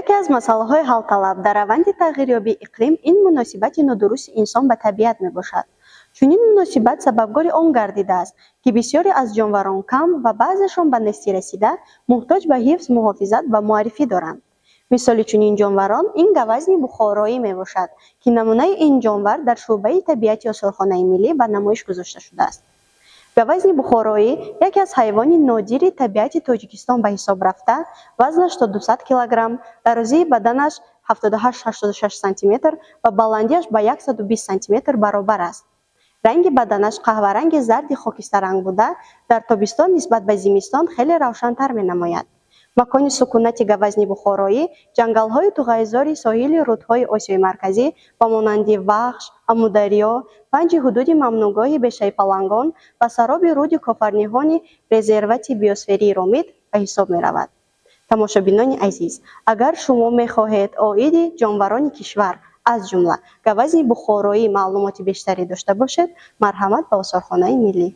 Яке аз масъалаҳои ҳалталаб дар раванди тағйирёбии иқлим ин муносибати нодурусти инсон ба табиат мебошад. Чунин муносибат сабабгори он гардидааст, ки бисёре аз ҷонварон кам ва баъзешон ба нестӣ расида, муҳтоҷ ба ҳифз, муҳофизат ва муаррифӣ доранд. Мисоли чунин ҷонварон ин гавазни бухороӣ мебошад, ки намунаи ин ҷонвар дар шӯъбаи табиати Осорхонаи миллӣ ба намоиш гузошта шудааст. Гавазни бухороӣ яке аз ҳайвони нодири табиати Тоҷикистон ба ҳисоб рафта, вазнаш то 200 килограмм, дарозии баданаш 78-86 сантиметр ва баландиаш ба 120 сантиметр баробар аст. Ранги баданаш қаҳваранги зарди хокистаранг буда, дар тобистон нисбат ба зимистон хеле равшантар менамояд. Макони сукунати гавазни бухороӣ ҷангалҳои туғайзори соҳили рудҳои Осиёи Марказӣ ба монанди Вахш, Амударё, панҷи ҳудуди мамнӯъгоҳи Бешаи Палангон ва сароби руди Кофарниҳони резервати биосферии Ромит ба ҳисоб меравад. Тамошобинони азиз, агар шумо мехоҳед оиди ҷонварони кишвар, аз ҷумла гавазни бухороӣ, маълумоти бештаре дошта бошед, марҳамат ба Осорхонаи миллӣ.